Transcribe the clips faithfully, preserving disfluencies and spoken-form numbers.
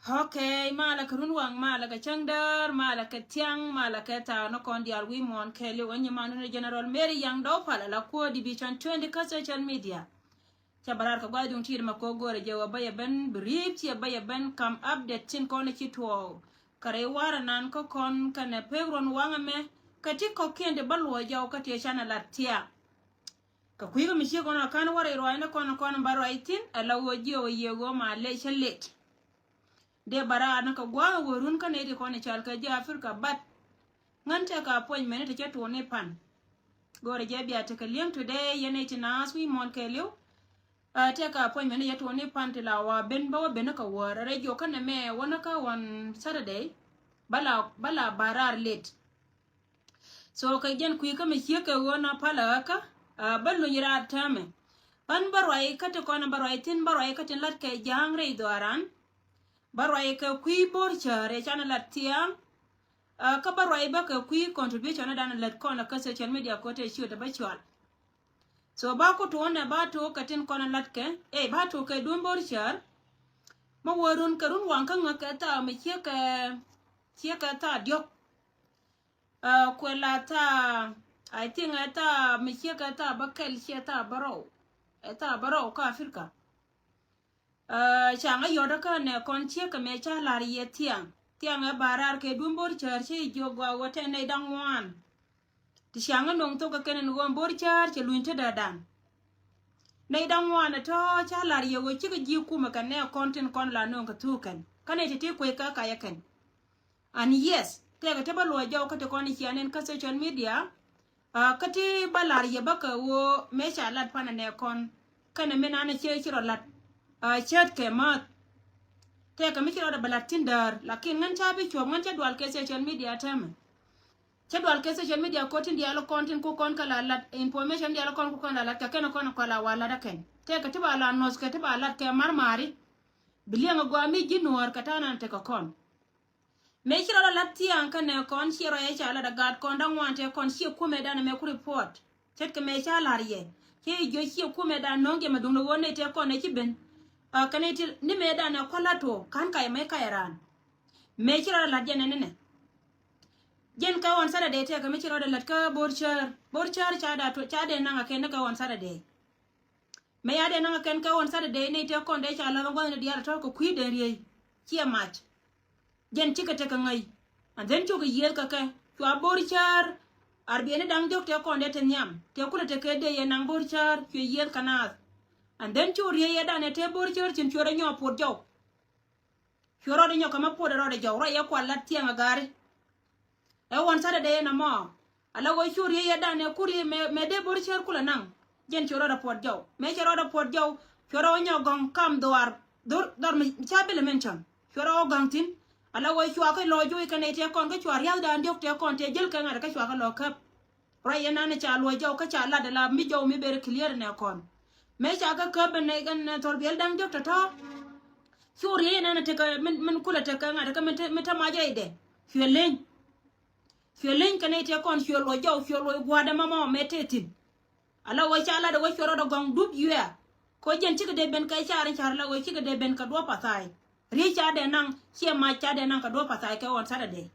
Ok, malɛ kɛ runwaŋ, malɛ kɛ cäŋdäär, malɛ kɛ thiaŋ, malɛ kɛ thaak ni kɔn diaal wi̱i̱ muɔ̱ɔ̱n kɛɛliw. Ɛ nyimandu ni General Mary Yaŋ Dɔw Pal ala kuäär division twenty kä social media. Cä bä raar kɛ gua̱th duŋ ti̱i̱t mɛ kɛ ɣöö go̱o̱rɛ jɛ ɣöö bä yɛ ben bi ri̱i̱p, ciɛ bä yɛ ben kam update tin kɔn ci tuɔɔk kɛ rɛy warɛ nan kä kɔn kɛnɛ pek ruɔ̱n waŋ ɛmɛ. Kɛ ti kɔ̱kiɛn ti bä luɔc jɔw kä ti canɛ lat thiaŋ. Kɛ kui̱ kä mi ciek kɔn a ka̱n wä rɛy ruacni kɔn kɔn bä ruac thi̱n, ɛ la ɣöö jiɛ ɣöö yiëë ɣöö ma lec cä late. Dee bä raar ni kɛ gua̱a̱th ɛ wee run kä nɛy ti kɔn i̱ cɔal kɛ ji̱ Africa, but ŋän tëëkɛ appointment ti cä tuɔɔk ni pan. Go̱o̱rɛ jɛ bia tekɛ li̱eŋ today yɛn nɛy ti naath wi̱i̱ muɔ̱ɔ̱n kɛɛliw. Ɛ, tëëkɛ appointment ti cä tuɔɔk ni pan ti la wa ben bä wä ben ni kɛ wäär rɛy jiɔkä nɛmɛ wä ni kä ɣɔn Saturday. Bä la, bä la bä raar late. So kɛ jɛn kui̱ kä mi ciek kɛ ɣöö na palä ɣä kä, ah, bä luny raar täämɛ. Ɣän bä ruac kä ti kɔn bä ruac thi̱n, bä ruac kä tin la̱t kɛ ja̱a̱ŋ rɛy dhɔaaran. Bä ruac kɛ kui̱ bo̱r cäär ɛ canɛ la̱t thia̱a̱ŋ. Ah, kä bä ruac bä kɛ kui̱ contribution dan lät kɔn kä social media ko̱t ɛ ciöt ɛ bä cual. So ba ku tuɔ̱ɔ̱n ɛ ba tuɔ̱ɔ̱k kɛ tin kɔn ɛ la̱t kɛ, ɛ ba tuɔ̱ɔ̱k kɛ duɔ̱n bo̱r cäär. Mä wä run kɛ run waŋ kä ŋäk kɛ thaak mi ciek kɛ, ciek kɛ thaak diɔ̱k. Ah, kuɛ la thaak, I think ɛ thaak mi ciek ɛ thaak bä kɛl ciɛ thaak bä rɔw. Ɛ thaak bä rɔw kä Africa. Ah, ca ŋä yɔt kä nɛ kɔn ciek kɛ mɛ ca la̱r yɛ thiaŋ. Thiaŋ ɛ ba raar kɛ duɔ̱n bo̱r cäär ci jiök gɔaa wä tɛ nɛy da̱ŋ ŋuan. Ti ca ŋä no̱ŋ thok kɛ kɛn ɛn ɣöö bo̱r cäär cɛ luny te däädan. Nɛy da̱ŋ ŋuan ɛ tɔ̱ ca la̱r yɛ ɣöö cikɛ ji̱ kumɛ kɛn nɛ kɔn tin kɔn la no̱o̱ŋ kɛ thuk kɛn. Kä nɛy ti ti kuec kä kayɛ kɛn. And yes, tëëkɛ te bä luɔc jɔw kä ti kɔn i̱ cian in kä social media. Ah, kä ti bä la̱r yɛ bä kɛ ɣöö mëë ca lat panɛ nɛ kɔn. Kɛnɛ min an cɛ ci rɔ lat. Ah, cät kɛ mäth. Tëëkɛ mi ci rɔ dɛ bä lat tin däär. Lakin ŋän ca bi cuɔ̱p ŋän cä dual kɛ social media täämɛ. Cä dual kɛ social media ko̱ tin diaal kɔn tin ku kɔn kɛ la lat. Information diaal kɔn ku kɔn la lat kɛ kɛn kɔn kɔ la wa lat akɛn. Tëëkɛ ti ba la nɔth kɛ ti ba lat kɛ mar mari. Bi liɛŋ a gɔaa mi ji̱ nuɔ̱ɔ̱r kɛ ta̱a̱ nan tekɛ kɔn. Mëë ci rɔ la lat thia̱a̱ŋ kä nɛ kɔn ciɛ rɔ yɛ ca lat a gaat kɔn da̱ŋ ŋuan tëë kɔn ciɛ kumɛ dan mɛ ku report. Ce̱tkɛ mëë ca la̱r yɛ. Cɛ i̱ jiɔ ciɛ kumɛ dan no̱o̱ŋ jɛ mɛ duŋdɛ ɣöö nɛy tëë kɔn ɛ ci ben. A kɛ nɛy ti ni mëë dan ɛ kɔn lat tuɔ ka̱n kay mɛ kay raan. Mëë ci rɔ la lat jɛ nɛ ni nɛ. Jɛn kɛ ɣɔn Saturday tëë kɛ mi ci rɔ dee lat kä bo̱r cäär. Bo̱r cäär ca da tuɔ ca dee naŋ a kɛ ni kɛ ɣɔn Saturday. Mëë ya dee naŋ kɛn kɛ ɣɔn Saturday nɛy tëë kɔn dee ca la̱th ɛn gua̱thni diaal tɔ̱ kɛ kui̱ dee riey. Ciɛ mac. Jɛn cikɛ tekɛ ŋäc. And then cukɛ yiëëth kɛ kɛ. Cua bo̱r cäär. Arbiɛni da̱ŋ diɔ̱k tëë kɔn dee te nhiam. Tëë kulɛ tekɛ dee yɛ naŋ bo̱r cäär. Cuɛ yiëëth kɛ naath. And then cu riey yɛ danɛ tëë bo̱r cäär cin cuɛ rɔ nyɔɔk puɔt jɔw. Cuɛ rɔɔdɛ nyɔk kɛ mɛ puɔt rɔɔdɛ jɔw rɔ yɛ kual lat thiɛŋ a gaari. Ɛ ɣɔn Saturday ɛn ɛmɔ. Ala ɣöö cu riey yɛ danɛ ku riey mɛ, mɛ dee bo̱r cäär kulɛ naŋ. Jɛn cuɛ rɔɔdɛ puɔt jɔw. Mɛ cɛ rɔɔdɛ puɔt jɔw. Cuɛ rɔɔdɛ nyɔk gɔ̱ŋ kam dhuaar. Dhor, dhor mi ca bilɛ min cäŋ. Cuɛ rɔɔdɛ gɔ̱ŋ thi̱n. Ala ɣöö cua kɛ lɔɔc juuc kɛ nɛy tëë kɔn kä cua ria̱th dan diɔ̱k tëë kɔn tëë jäl kɛ ŋa̱t kä cua kɛ lɔɔk käp. Ruac yɛn nanɛ ca luɔc jɔw kä ca lat ala mi jɔw mi ber clear nɛ kɔn. Mëë ca kä käp ben nɛ kɛn thɔl biɛl da̱ŋ diɔ̱k tɔ̱tɔ̱. Cu riey yɛn nanɛ tekɛ min, min kulɛ tekɛ ŋa̱t kä min te, min te mac rɛydɛ. Cuɛ leny. Cuɛ leny kɛ nɛy tëë kɔn cuɛ luɔc jɔw cuɛ luɔc gua̱a̱dɛ mamɔ mɛ tëë thi̱n. Ala wä ca lat wä cuɛ rɔɔdɛ gɔ̱ŋ dup yuɛɛ. Kɔ jɛn cikɛ dee ben kɛ car in car la wä cikɛ dee ben kɛ duɔ̱p pathai. Riey ca dee naŋ ciɛ mac ca dee naŋ kɛ duɔ̱p pathai kɛ ɣɔn Saturday.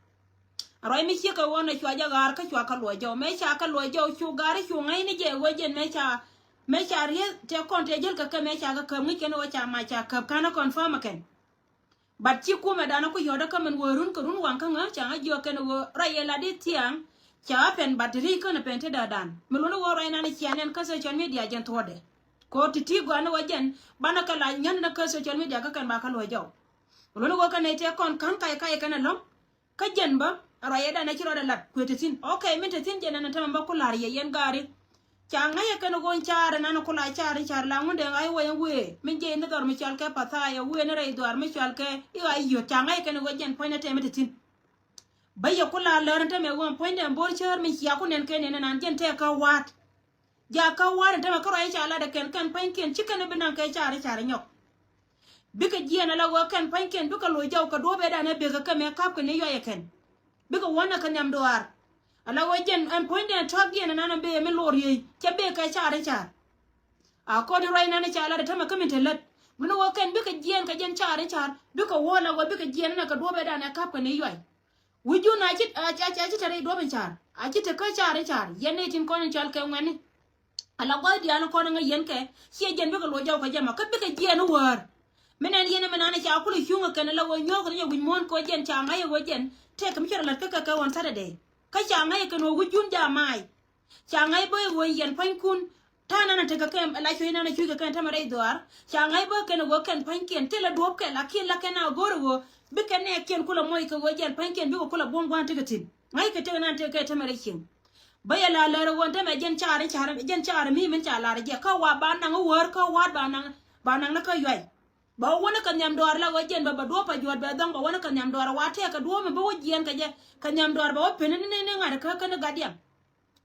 A ruac mi ciek kɛ ɣöö nɛ cua jɛ ɣaar kä cua kä luɔc jɔw. Mëë ca kä luɔc jɔw cu gaari cu ŋäcni jɛ ɣöö jɛn mëë ca, mëë ca riey tëë kɔn tëë jäl kɛ kɛ mëë ca kä käp ŋi̱c kɛn ɣöö ca mac ca käp ka̱n ɛ confirm ɛ kɛn. But ci kumɛ danɔ ku yɔ̱dä kä min wee run kɛ run waŋ kä ŋä ca ŋä jiɔk kɛn ɣöö ruac yɛ lat i̱ thiaŋ. Ca ɣä pɛn but ri känɛ pɛn ti däädan mi luni ɣöö ruac nan i̱ cia nɛn kä social media jɛn thuɔ̱ɔ̱dɛ. Kɛ ɣöö ti ti gɔaa ni wä jɛn banɛ kɛ la nyän ni kä social media kä kɛn ba kä luɔ̱c jɔw. Mi luni ɣöö kɛn nɛy tëë kɔn ka̱n kac kac kɛn ɛlɔ̱ŋ. Kä jɛn bä a ruac yɛ danɛ ci rɔɔdɛ lat kuëë te thi̱n. Ok, min te thi̱n jɛn ɛn tämɛ bä ku la̱r yɛ yɛn gaari. Ca ŋäcɛ kɛn ɣöö in caarɛ nan ku la caar in caar la ŋundɛ ɣa̱c wä yɛn wëë min jiɛc ni dhɔr mi cɔal kɛ pathayɛ wëë ni rɛy dhuaar mi cɔal kɛ i̱ ɣa̱c yio̱t ca ŋäcɛ kɛn ɣöö jɛn puɔ̱nydɛ tɛmɛ te thi̱n. Bä yɛ ku la lär in tämɛ ɣöö puɔ̱nydɛ bo̱r cäär min cia ku nɛn kɛ nɛn ɛnan jɛn tɛɛ kä wa̱a̱t. Ja kä wa̱a̱t in tämɛ kä ruac ca lat ɛ kɛn kɛn puɔ̱nykiɛn ci kɛn bi naŋ kɛ caar in caar in nyɔk. Bikɛ jiɛɛn ala ɣöö kɛn pua̱nykiɛn bikɛ loc jɔw kɛ duɔ̱ɔ̱p ëëdan ɛ bëë kɛ kɛ mɛ ka̱p kɛ ni yuayɛ kɛn. Bikɛ wä nɛ kɛ nhiam duaar. Ala ɣöö jɛn ɛn puɔ̱nydɛ tɔ̱ɔ̱kdiɛn ɛnan ɛ bëë mi loor yiëë cɛ bëë kɛ caar in caar. A kɔn in ruac nan in ca lat ɛ tämɛ kä min te lät. Min wä kɛn bikɛ jiɛɛn kɛ jɛn car in car bikɛ wä la wä bikɛ jiɛɛn inɛ kɛ duɔpɛ danɛ kap kɛ ni yuay. Wi̱c jun a ci a ci a ci te rɛy duɔp in car a ci te kä car in car yɛn ni tin kɔn in cɔl kɛ ŋuɛni. Ala gua̱th diaal in kɔn in ŋä yɛn kɛ ciɛ jɛn bikɛ luɔc jɔw kɛ jɛ ma kä bikɛ jiɛɛn in wäär. Min ɛn yɛn in min an ca kulɛ cuŋ kɛn la wä nyuɔ̱k ni jɛ wi̱c muɔ̱ɔ̱n kɛ wä jɛn ca ŋa̱c wä jɛn tëëk mi cɛ rɔ lät kä kɛ kɛ ɣɔn Saturday. Kä ca ŋa̱c kɛn wä wi̱c jun ja mac. Ca ŋa̱c bä i̱ ɣöö yɛn pua̱nykun ta̱a̱ nanɛ tekɛ kɛn la cuec nanɛ cuc kɛ kɛn tämɛ rɛy dhuaar. Ca ŋa̱c bä kɛn i̱ ɣöö kɛn pua̱nykiɛn thilɛ duɔ̱ɔ̱p kɛ lakin la kɛn a go̱r i̱ ɣöö bikɛ nɛɛkiɛn kulɛ moc kɛ ɣöö jɛn pua̱nykiɛn bikɛ kulɛ buɔ̱m gua̱a̱n tekɛ thi̱n. Ŋa̱c kɛ tekɛ nan tekɛ kɛ tämɛ rɛy cieŋ. Bä yɛ la lär i̱ ɣöö tämɛ jɛn caar i̱ caar jɛn caar i̱ mi min ca lar i̱ jɛ kä wa ba naŋ i̱ wäär kä wa̱a̱t ba naŋ ba naŋ ni kä yuay. Ba wä wä ni kɛ nhiam dɔɔr la ɣöö jɛn bɛ bɛ duɔ̱ɔ̱p a juɔ̱ɔ̱t bɛ dhɔŋ bɛ wä ni kɛ nhiam dɔɔr a wa tɛɛk kɛ duɔ̱ɔ̱p mi bä wä jiɛɛn kɛ jɛ kɛ nhiam dɔɔr bɛ wä pen ni ni ni ŋa̱t kä kä ni gat diam.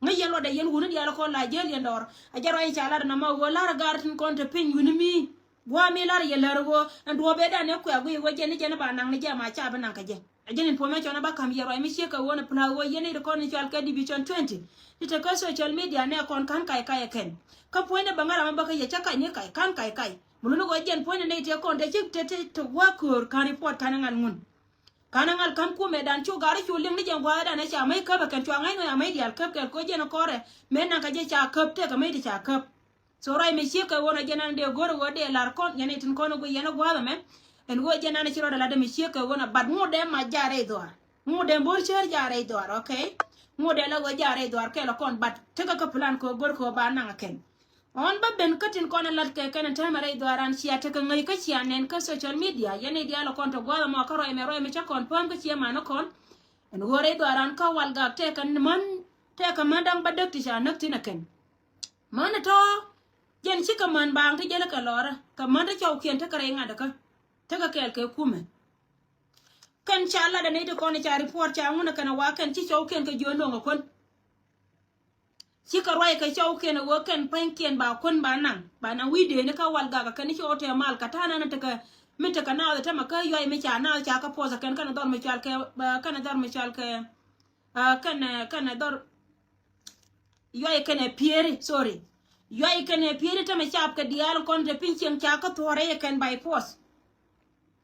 Ŋäc yɛn luɔtdɛ yɛn wuni diaal kɔn la jäl yɛn dɔɔr. A jɛ ruac ca lat nɔmɔ ɣöö lar a gar tin kɔn te piny wuni mi. Gua̱a̱ mi lar yɛ lär ɣöö ɛn duɔ̱ɔ̱p ëëdan ɛ kuɛ guiy ɣöö jɛn ni jɛn ba naŋ ni jɛ ma ca bi naŋ kɛ jɛ. A jɛn information a ba ka̱m yɛ ruac mi ciek kɛ ɣöö ni plan ɣöö yɛn ni di kɔn ni cɔal kɛ division twenty. Ni te kä social media nɛ kɔn ka̱n kac kac ɛ kɛn. Kä puɔ̱nydɛ bä ŋa̱r amä bä kä yɛ cä kac ni kac ka̱n kac kac. Mun ni ɣöö jɛn puɔ̱nydɛ nɛy tëë kɔn te cik te te te gua̱a̱ köör ka̱n report ka̱n ɛ ŋa̱l ŋun. Ka̱n a ŋa̱l ka̱m kumɛ dan cu gar cu liŋ ni jɛn gua̱a̱th dan ɛ ca mäc käp ɛ kɛn cua ŋa̱c nɔ ya mäc diaal käp kɛl koc jɛn ɛ kɔrɛ. Mëë naŋ kɛ jɛ ca käp tëëkɛ mäc ti ca käp. So ruac mi ciek kɛ ɣöö nɔ jɛn an dee go̱r ɛ ɣöö dee lar kɔn yɛn ɛ tin kɔn ɛ guic yɛn ɛ gua̱a̱th ɛmɛ. Ɛn ɣöö jɛn an ɛ ci rɔɔdɛ lat ɛ mi ciek kɛ ɣöö nɔ but ŋot dee mac jaarɛ i̱ dhuaar. Ŋot dee bo̱r cäär jaarɛ i̱ dhuaar, okay. Ŋot dee la ɣöö jaarɛ i̱ dhuaar kɛl ɛ kɔn but tekɛ kä plan kɛ ɣöö go̱r kɛ ɣöö ba naŋ ɛ kɛn. Ɣɔn bä ben kä tin kɔn ɛ lat kɛ kɛn ɛ täämɛ rɛy dhuaaran cia tekɛ ŋäc kä cia nɛn kä social media yɛn i̱ diaal ɛ kɔn tɔ gua̱a̱th ɛmɔ kä ruac mɛ ruac mi cä kɔn pääm kä cie man ɛ kɔn. Ɛn ɣöö rɛy dhuaaran kä Walgak tɛkɛ män tɛkɛ män da̱ŋ bädäk ti ca näk thi̱n ɛ kɛn. Män ɛ tɔ̱ jɛn cikɛ män baaŋ ti jälɛ kɛ lɔrä kɛ män ti cɔwkiɛn tekɛ rɛy ŋa̱t ɛ kä tekɛ kɛɛl kɛ kumɛ. Kɛn ca lat ɛ nɛy ti kɔn ɛ ca report ca ŋun ɛ kɛn ɛ wa kɛn ci cɔwkiɛn kɛ jiö no̱o̱ŋ ɛ kuän. Cikɛ ruac kɛ cɔwkiɛn ɛ ɣöö kɛn pua̱nykiɛn ba kuän ba naŋ ba naŋ wi̱i̱ dëëni kä Walgak ɛ kɛn i̱ cɔw tɛɛ mal kɛ ta̱a̱ nan tekɛ mi tekɛ naath ɛ tämɛ kä yuay mi ca naath ca kä puɔth ɛ kɛn kɛn ɛ dhɔr mi cɔal kɛ kɛn ɛ dhɔr mi cɔal kɛ kɛn kɛn ɛ dhɔr yuay kɛn ɛ pieri sorry. Yuay kɛn ɛ pieri tämɛ caap kɛ diaal kɔn te piny cieŋ ca kä thuɔ̱ɔ̱rɛ yɛ kɛn by force.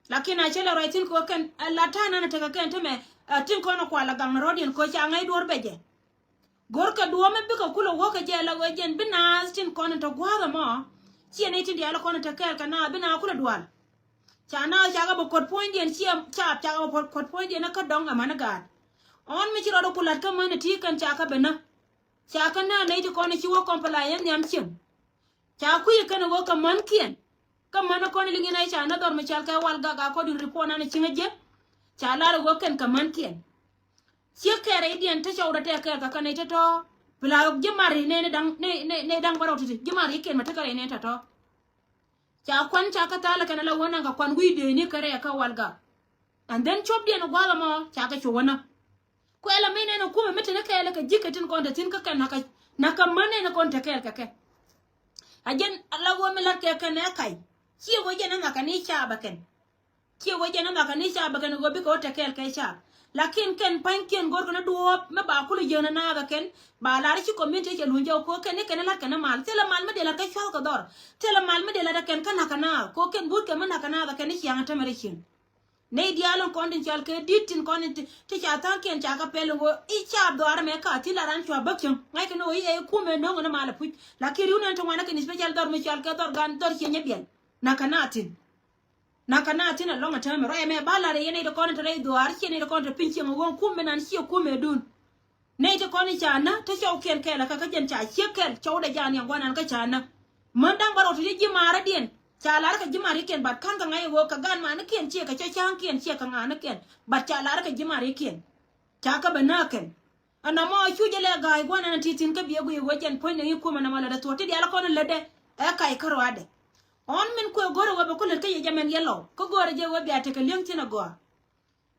Lakin a cä lɛ ruac thi̱n kɛ ɣöö kɛn ɛ la ta̱a̱ nan ɛ tekɛ kɛn tämɛ ɛ tin kɔn ɛ kual ɛ gaŋ ni rɔ̱diɛn kɛ ɣöö ca ŋäc duɔ̱ɔ̱r bɛ jɛ. Go̱rkɛ duɔ̱ɔ̱mɛ bikɛ kulɛ wä kɛ jɛ la ɣöö jɛn bi naath tin kɔn in te gua̱a̱th ɛmɔ. Ciɛ nɛy tin diaal kɔn in te kɛɛl kɛ naath bi naath kulɛ dual. Ca naath cakɛ bɛ kuɔt puɔ̱nydiɛn ciɛ caap cakɛ bɛ kuɔt puɔ̱nydiɛn kä dɔ̱ŋ ɛmän gaat. Ɣän mi ci rɔɔdɛ ku la̱t kä män ɛ ti kɛn cakɛ bɛ nä. Cakɛ nä nɛy ti kɔn in ci wä kɔn pɛ la yɛn nhiam cieŋ. Ca kui̱ kɛn ɛ wä kɛ mänkiɛn. Kä män ɛ kɔn in liŋ in ɛ ca nä dhɔr mi cɔal kɛ Walgak a kɔn in report nan ɛ cieŋ ɛ jiɛ. Ca lar ɛ wä kɛn kɛ mänkiɛn. Ciek kɛɛr rɛydiɛn te cɔwdɛ tɛk kɛɛl kɛ kɛn i̱ te tɔ̱. Pla ji̱ mar i̱ nɛn i̱ da̱ŋ nɛy nɛy da̱ŋ bärɔw ti̱ti̱ ji̱ mar i̱ kɛn mɛ te kɛ rɛy nɛn tɔ̱tɔ̱. Ca kuan ca kä thal kɛn ala wä naŋ kɛ kuan wi̱i̱ dëëni kɛ rɛy kä Walgak. And then copdiɛn i̱ gua̱a̱th ɛmɔ ca kɛ cu wä näk. Kuɛl ɛmɛ nɛn i̱ kumɛ mi te ni kɛɛl kɛ ji̱ kɛ tin kɔn te thi̱n kä kɛn nakä nakä män nɛn i̱ kɔn te kɛɛl kɛ kɛ. A jɛn ala wä mi la̱t kɛ kɛn ɛ kac. Ciɛ wä jɛn ɛ nhakɛ ni caabä kɛn. Ciɛ wä jɛn ɛ nhakɛ ni caabä kɛn ɛ ɣöö bikɛ wä te kɛɛl kɛ caab. Lakin kɛn pa̱nykiɛn go̱rkɛ ni duɔ̱ɔ̱p mi ba kulɛ jiäk ni naath ɛ kɛn ba lar ci community cɛ luny jɛ kɛ ɣöö kɛn ni kɛn ni la̱t kɛn ni mal thilɛ mal mi dee la̱t kɛ cua̱th kɛ dhɔr. Thilɛ mal mi dee la̱t ɛ kɛn kä nhakɛ naath kɛ ɣöö kɛn go̱rkɛ mi nhakɛ naath ɛ kɛn ni ciaŋ ɛ tämɛ rɛy cieŋ. Nɛy diaal in kɔn tin cɔal kɛ di̱t tin kɔn in ti ca tha̱a̱ŋkiɛn ca kɛ pɛl in ɣöö i̱ caap dhɔaar ɛmɛ ka thi̱n la ran cua bäk cäŋ ŋa̱ckɛ ni ɣöö i̱ ɛ kumɛ no̱o̱ŋ in mal ɛ puc. Lakin ri̱w nɛn ti ŋuan ɛ kɛn special dhɔr mi cɔal kɛ dhɔr gan dhɔr ciɛ nyɛ biɛl. Nakä na thi̱n. Nakä na thi̱n ɛlɔ̱ŋ ɛ täämɛ ruac ɛmɛ ba la̱r ɛ yɛn nɛy ti kɔn in te rɛy dhɔaar ciɛ nɛy ti kɔn in te piny cieŋ ɛ ɣöö kumɛ nan ciɛ kumɛ duun. Nɛy ti kɔn i̱ ca nä te cɔwkiɛn kɛɛl ɛ kä kä jɛn ca ciek kɛl cɔwdɛ ja̱a̱n yɛn gua̱nan kä ca nä. Män da̱ŋ bä rɔw ti ji̱ ji̱ ma̱a̱rädiɛn ca la̱r kɛ ji̱ ma̱a̱rikiɛn bat ka̱n kɛ ŋa̱c ɛ ɣöö kɛ gan ma̱a̱nikiɛn ciɛ kɛ cɛ cäŋkiɛn ciɛ kɛ ŋa̱nikiɛn bat ca la̱r kɛ ji̱ ma̱a̱rikiɛn. Ca kä bɛ nääkɛn. Ɛn nɔmɔ cu jɛ lɛ ga̱a̱c gua̱nan ti thi̱n kä biɛ guic ɛ ɣöö jɛn puɔ̱nydɛ i̱ kumɛ nɔmɔ lätdɛ thuɔ̱k ti diaal kɔn lätdɛ ɛ kac kä ruaadɛ. Ɣän min kuɛ go̱rɛ ɣöö bɛ ku lät kä yɛ jɛ mɛn yɛ lɔw kä go̱rɛ jɛ ɣöö bia tekɛ li̱eŋ thi̱n ɛ gɔaa.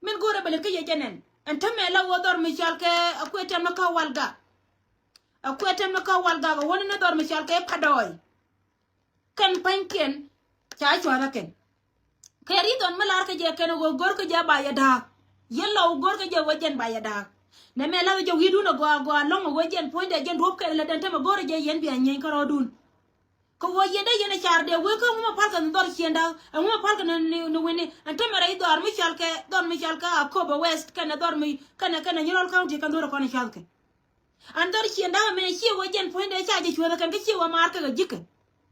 Min go̱o̱rɛ bɛ lät kä yɛ jɛ nɛn ɛn tämɛ la ɣöö dhɔr mi cɔal kɛ ɛ kuɛ tɛm ni kä Walgak. Ɛ kuɛ tɛm ni kä Walgak ɛ wäni ni dhɔr mi cɔal kɛ Padɔɔy. Kɛn pa̱nykiɛn ca cua̱rä kɛn. Kɛ ri̱th ɣän mi lar kä jɛ kɛn ɛ ɣöö go̱r kä jɛ ba yɛ da̱a̱k. Yɛ lɔw go̱r kä jɛ ɣöö jɛn ba yɛ da̱a̱k. Nɛmɛ lath jɛ wi̱i̱dun ɛ gɔaa gɔaa lɔ̱ŋ ɛ ɣöö jɛn puɔ̱nydɛ jɛn duɔ̱p kɛn lät ɛn tämɛ go̱rɛ jɛ yɛn bia nyieny kä rɔɔdun. Kɛ ɣöö yɛn dee yɛn ɛ car dee wee kä ŋumɛ pal kɛ ni dhɔr ciënda, ɛ ŋumɛ pal kɛ ni, ni, ni wini. Ɛn tämɛ rɛy dhɔr mi cɔal kɛ, dhɔr mi cɔal kɛ Akobo West kɛnɛ dhɔr mi, kɛnɛ, kɛnɛ Nyirol County kɛn dhɔr ɛ kɔn ɛ cɔal kɛ. Ɛn dhɔr ciënda mɛ ciɛ ɣöö jɛn puɔ̱nydɛ ca jɛ cuäthä kɛn kä ciɛ ɣöö maar kɛ kɛ ji̱kɛ.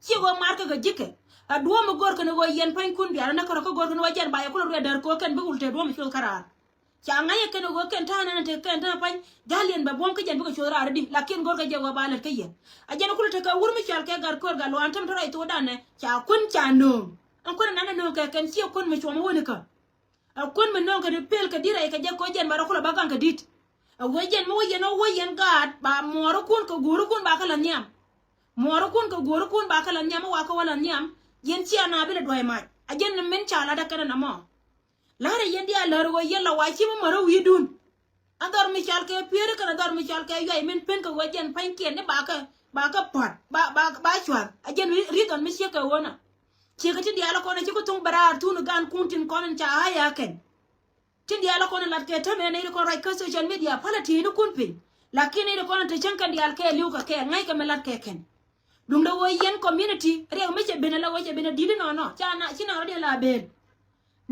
Ciɛ ɣöö maar kɛ kɛ ji̱kɛ. A duɔ̱ɔ̱m mi go̱r kɛn ɣöö yɛn puɔ̱ny kun biarä ni kärɔ kä go̱r kɛn ɣöö jɛn ba yɛ kulɛ ruɛt däär kɛ ɣöö kɛn bikɛ wul te duɔ̱ɔ̱m mi cuɔth kä raar. Ca ŋa̱c ɛ kɛn ɛ ɣöö kɛn ta̱a̱ nɛn te kɛn ta̱a̱ pa̱ny ja̱liɛn bɛ buɔ̱m kä jɛn bikɛ cuɔth raar di, lakin go̱rkɛ jɛ ɣöö ba lät kä yɛ. A jɛn kulɛ tekɛ wur mi cɔal kɛ gat köör gat luaak, ɛn tämɛ te rɔy thokdan ɛ ca kuän ca nööŋ. Ɛn kuän ɛnan ɛ nööŋ kɛ kɛn ciɛ kuän mi cuɔm wäni kä. Ɛ kuän mi nööŋ kɛ di pel kɛ di rɛy kɛ jɛ kɛ ɣöö jɛn ba rɔ kulɛ ba gaŋ kɛ di̱t. Ɛ ɣöö jɛn mi wä yɛn wä wä yɛn gaat ba muɔɔrikun kɛ guurikun ba kä la nhiam. Muɔɔrikun kɛ guurikun ba kä la nhiam mi wa kä wä la nhiam. Yɛn cia na bi lɛ duɔ̱c mac a jɛn ni min ca lat ɛ kɛn ɛ namɔ. La̱rä yɛn diaal lär ɣöö yɛn la wa ci mi märä wi̱i̱dun. A dhɔr mi cɔal kɛ pieri kɛnɛ dhɔr mi cɔal kɛ yuay min pen kɛ ɣöö jɛn pa̱nykiɛn ni bakä, bakä pua̱t, ba, ba, ba cua̱th. A jɛn ri-, reason mi ciek kɛ ɣöö na. Ciek kɛ ti diaal kɔn a ci ku thuŋ bɛ raar thun gan kun tin kɔn in ca a ya kɛn. Tin diaal kɔn in lat kɛ tämɛ nɛy ti kɔn ruac kä social media pal a ti̱i̱ni kun piny. Lakin nɛy ti kɔn in te cäŋ kɛn diaal kɛ li̱w kɛ kɛ ŋa̱c kɛ mi lat kɛ kɛn. Duundɛ ɣöö yɛn community riɛk mi cɛ ben ala ɣöö cɛ ben a di̱t inɔnɔ ca na ci na rɔ diɛn la ben.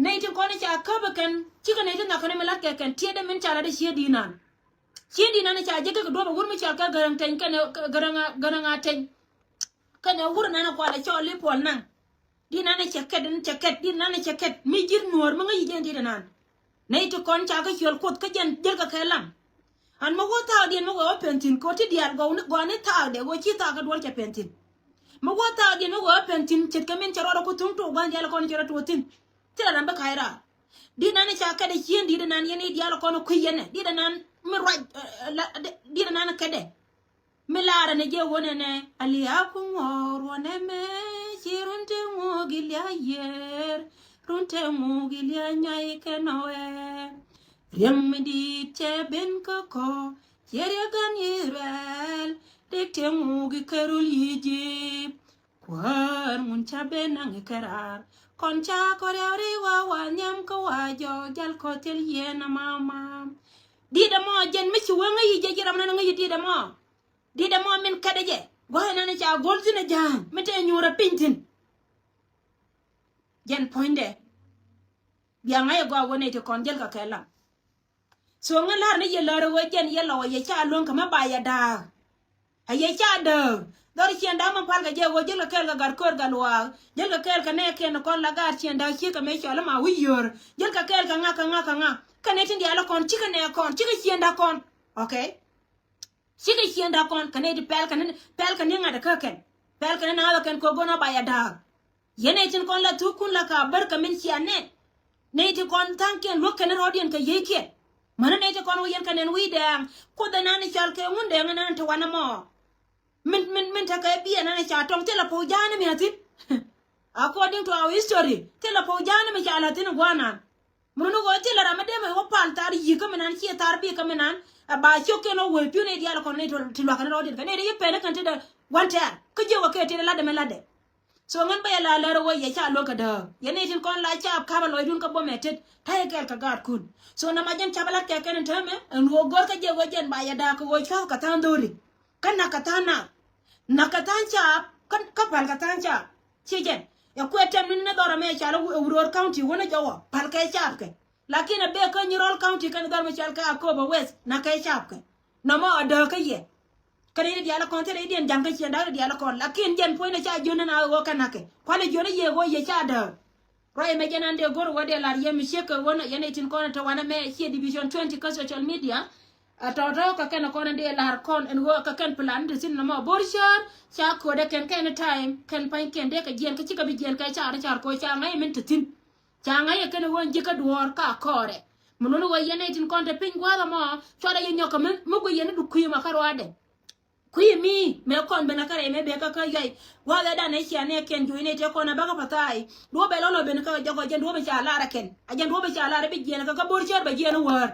Nɛy tin kɔn i̱ ca käp ɛ kɛn cikɛ nɛy ti nhɔk kɛn mi la̱t kɛ kɛn tiɛtdɛ min ca la̱t i̱ ciɛ di̱i̱t nan. Ciɛ di̱i̱t nan i̱ ca jek kɛ duɔ̱p ɛ wur mi ca kɛ gäräŋ teny kɛn gäräŋ a, gäräŋ a teny. Kɛn ɛ wur nan ɛ kual ɛ cɔl i̱ puɔl naŋ. Di̱i̱t nan ɛ cɛ kɛt in cɛ kɛt di̱i̱t nan ɛ cɛ kɛt mi ji̱r nuɔ̱ɔ̱r mi ŋäc i̱ jɛn di̱i̱t nan. Nɛy ti kɔn ca kä ciöl kuoth kä jɛn jel kɛ kɛ laŋ. An mi wä thaakdiɛn mi wee wä pɛn thi̱n kɛ wä ti diaal gɔw ni gɔaa ni thaakdɛ wä ci thaak kä duɔl cɛ pɛn thi̱n. Mi wä thaakdiɛn mi wee wä pɛn thi̱n ce̱tkɛ min cɛ rɔɔdɛ ku thuŋ tok gua̱n diaal kɔn cɛ rɔ tuɔɔk thi̱n. Thilɛ ram bi ka̱c raar. Di̱t nan i̱ ca kɛt ɛ cien di̱t nan yɛn i̱ diaal kɔn kui̱ yɛn ɛ di̱t nan mi ruac, eh, eh, la- di̱t nan kɛt ɛ. Mi laarɛ ni jɛ wunɛ nɛ a lia̱a̱ ku ŋuɔ̱ɔ̱r wä nɛmɛ ci run te ŋuɔ̱ɔ̱k i̱ lia̱a̱ yiër run te ŋuɔ̱ɔ̱k i̱ lia̱a̱ nyuay kɛn ɔ wɛɛr. Riäŋ mi di̱i̱t cɛ ben kä kɔ ciɛ riäk gan Israel dek te ŋuɔ̱ɔ̱k i̱ kɛ rul Egypt. Kuäär ŋun ca ben naŋ i̱ kɛ raar kɔn ca kɔ riaw ri wa wa nhiam kä wa jɔɔk jal kɔ thil yieen a mama. Di̱t ɛmɔ jɛn mi ci wee ŋäc i̱ jɛ ji̱ ram nan ŋäc i̱ di̱t ɛmɔ. Di̱t ɛmɔ min kɛt ɛ jɛ gua̱a̱th ɛnɛn ca go̱l thi̱n ɛ ja̱a̱ŋ mi te nyuur ɛ piny thi̱n. Jɛn puɔ̱nydɛ bia ŋa̱c ɛ gɔaa wä nɛy ti kɔn jäl kɛ kɛ lam. So ŋä la̱r ni yɛ lär ɛ wee jɛn yɛ lɔ ɛ yɛ ca luäŋ kɛ mi ba yɛ da̱a̱k. Ɛ yɛ ca dääk dhɔr ciɛn da̱a̱k mi pal kɛ jɛ ɛ wee jäl kɛ kɛɛl kɛ gat köör gat luaak jäl kɛ kɛɛl kɛ nɛɛkiɛn kɔn la gaat ciɛn da̱a̱k ciek kɛ mëë cɔl ma wi̱c yöör jäl kɛ kɛɛl kɛ ŋa kɛ ŋa kɛ ŋa. Kɛ nɛy tin diaal ɛ kɔn cikɛ nɛɛk kɔn cikɛ ciɛn da̱a̱k kɔn. Okay. Cikɛ ciëŋda kɔn kɛ nɛy ti pɛl kɛ ni pɛl kɛ ni ŋa̱t kä kɛn. Pɛl kɛ ni naath ɛ kɛn kɛ go̱n a ba ya da̱a̱k. Yɛn nɛy tin kɔn la thuk kun la ka bär kɛ min cia nɛn. Nɛy ti kɔn tha̱a̱ŋkiɛn luäk kɛn rɔɔdiɛn kɛ yiëëkiɛn. Mäni nɛy ti kɔn wä yɛn kɛ nɛn wi̱i̱ dɛɛŋ. Kuoth ɛnan cɔl kɛ ŋun dɛɛŋ ɛnan ti wanɛ mɔ. Min min min tekɛ biɛ ɛnan ca tɔŋ thilɛ pɔw ja̱a̱n mi a thi̱n. According to our history thilɛ pɔw ja̱a̱n mi ca la thi̱n gua̱a̱nan. Mun ni ɣöö thilɛ ram mi dee mi wä pal thar yi̱k kä mi nan ciɛ thar bi kä mi nan. Ɛ ba ciök kɛn wä wee pi̱w ni diaal kɔn ni ti luakä ni rɔɔdiɛn kɛ ni ri yi pɛn ni kɛn ti dee gua̱n tɛɛr kä jiök wä kɛ ti dee latdɛ mi latdɛ. So ŋän bä yɛ la lär wä yɛ ca luäk kɛ dääk yɛ ni tin kɔn la ca ka̱p ɛ lɔcdun kä bom ɛ tet ta̱yɛ kɛɛl kɛ gaatkun. So nɔmɔ jɛn ca bä lat kɛ kɛn in täämɛ ɛn ɣöö gör kä jiɛ wä jɛn ba yɛ da̱a̱k kɛ ɣöö cua̱th kɛ tha̱a̱ŋ dho̱ri. Kä nak kɛ tha̱a̱ŋ nak. Nak kɛ tha̱a̱ŋ caap kä, kä pal kɛ tha̱a̱ŋ caap. Ci jɛn ɛ kuɛ tɛm ni ni dhɔr ɛmɛ cal ɛ Wuror County wänä jɔwä pal kɛ caap kɛ. Lakin ɛ bek kä Nyirol County kɛn dhɔr mi cal kɛ Akobo West nak kɛ caap kɛ. Nɔmɔ ɛ dääk kä yɛ. Kɛn i̱ diaal ɛ kɔn thilɛ i̱ diɛn ja̱ŋ kä ciɛn da̱k i̱ diaal ɛ kɔn lakin jɛn puɔ̱ny ni ca jiön ni na ɣöö kɛ nak kɛ kualɛ jiön ni yɛ ɣöö yɛ ca dääk. Ruac ɛmɛ jɛn an dee go̱r wä dee lar yɛ mi ciek kɛ ɣöö nɔ yɛn ɛ tin kɔn ɛ te wanɛ mɛ ciɛ division twenty kä social media. A tɔ̱tɔ̱ kɛ kɛn ɛ kɔn ɛ dee lar kɔn ɛn ɣöö kɛ kɛn plan te thi̱n nɔmɔ bo̱r cäär ca köödɛ kɛn kɛn time kɛn pa̱ny kɛn dee kɛ jiɛn kä cikɛ bi jiɛn kɛ car car kɛ ɣöö ca ŋa̱c min te thi̱n. Ca ŋa̱c ɛ kɛn ɛ ɣöö ji̱ kä duɔ̱ɔ̱r ka kɔɔrɛ. Mi luni ɣöö yɛn ɛ tin kɔn te piny gua̱a̱th ɛmɔ cuarɛ yɛ nyɔk kɛ mi mi guic yɛn ni du kui̱ ma kä ruaadɛ. Kui̱ mi mëë kɔn ben a kä rɛy mëë bek kä kä yuay. Gua̱a̱th ɛ dan ɛ cia nɛ kɛn juɔ̱c nɛ tëë kɔn a bäkä pa̱tha̱a̱y. Duɔ̱ɔ̱p ɛ lɔl ɔ ben kä jɔk ɔ jɛn duɔ̱ɔ̱p ɛ ca lar ɛ kɛn a jɛn duɔ̱ɔ̱p ɛ ca lar ɛ bi jiɛn kä kä bo̱r cäär bɛ jiɛn wäär.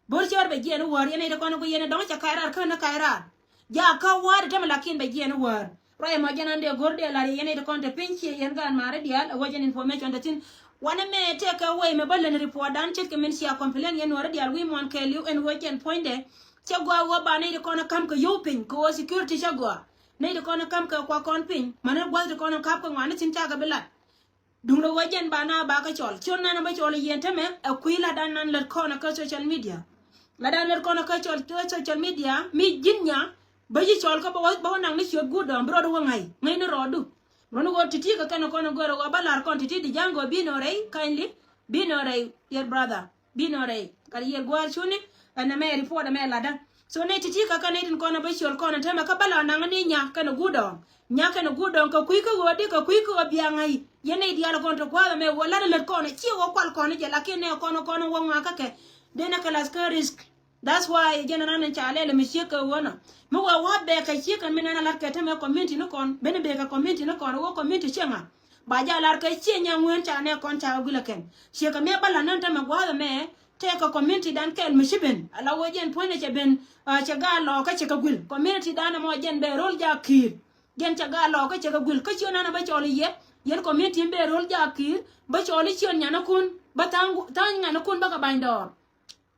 Bo̱r cäär bɛ jiɛn wäär yɛn nɛy ti kɔn ɛ ku yɛn ɛ dɔ̱ŋ cɛ ka̱c raar kä ni ka̱c raar. Jaak kä wäär ɛ tämɛ lakin bɛ jiɛn wäär. Ruac ɛmɔ jɛn an dee go̱r dee lar yɛ yɛn nɛy ti kɔn te piny ciɛ yɛn gaat ma̱a̱r ɛ diaal ɛ wä jɛn information te thi̱n. Wanɛ mɛ tëëkɛ wec mɛ bä lɛn report dan ce̱tkɛ min cia complain yɛn nuɔ̱ɔ̱r ɛ diaal wi̱i̱ muɔ̱ɔ̱n kɛɛliw ɛn wä jɛn puɔ̱nydɛ. Cɛ gɔaa wä ba nɛy ti kɔn ɛ ka̱m kɛ yio̱w piny kɛ ɣöö security cɛ gɔaa. Nɛy ti kɔn ɛ ka̱m kɛ kuak kɔn piny, mani gua̱th ti kɔn ɛ ka̱p kɛ ŋuani thi̱n cakɛ bi lat. Duŋdɛ ɣöö jɛn ba na ba kä cɔl. Ciöt nan bä cɔl i̱ yɛn tämɛ ɛ kui̱ lat dan nan lät kɔn kä social media. Lat dan lät kɔn kä cɔl kä social media mi ji̱n nya bä ji̱ cɔl kä bä wä, bä wä naŋ ni ciöt guut dɔ̱ŋ bi rɔɔdu wä ŋa̱c, ŋäcni rɔɔdu. Run ɣöö ti̱ti̱ kɛ kɛn kɔn ɛ gör ɣöö bä la̱r kɔn ti̱ti̱ di ja̱ŋ ɣöö bi nɔ rɛy, kindly bi nɔ rɛy, your brother. Bi nɔ rɛy gat yiël gua̱a̱r cuni. Ɛn ɛmɛ report ɛmɛ ladä. So nɛy ti̱ti̱ kä kä nɛy tin kɔn a bä ciöl kɔn a tämɛ kä bä la naŋ ni nya kɛn a guut dɔɔŋ. Nya kɛn a guut dɔɔŋ kɛ kui̱ kä ɣöö di kɛ kui̱ kä ɣöö biaŋ a yi. Yɛn nɛy diaal kɔn ti gua̱a̱th ɛmɛ wä lat a lät kɔn a ciɛ wä kual kɔn jɛ lakin nɛ kɔn kɔn wä ŋɔak kä kɛ. Denɛ kɛ lath kä risk. That's why jɛn a nan in ca lɛl mi ciek kɛ ɣöö nɔ. Mi wä wä bɛ kɛ ciek kɛn mi nan a lat kɛ tämɛ community ni kɔn. Beni bɛ kɛ community ni kɔn wä community ciɛ ŋa. Ba ja lar kɛ ciɛ nya ŋueen ca nɛ kɔn ca kɛ guil ɛ kɛn. Ciɛ kɛ miɛ bä la nän tämɛ gua̱a̱th ɛmɛ tɛk kɛ community dan kɛl mi ci ben. Ala wee jɛn puɔ̱nydɛ cɛ ben, ah, cɛ gaat lɔɔkä cɛ kɛ guil. Community dan ɛmɔ jɛn bɛ ro̱l ja ki̱i̱r. Jɛn cɛ gaat lɔɔkä cɛ kɛ guil. Kä ciö nan ɛ bä cɔl i̱ yɛ, yɛn community in bɛ ro̱l ja ki̱i̱r, bä cɔl i̱ ciön nyanäkun, bä tha̱a̱ŋ, tha̱a̱ŋ nyanäkun bä kɛ bany dɔɔr.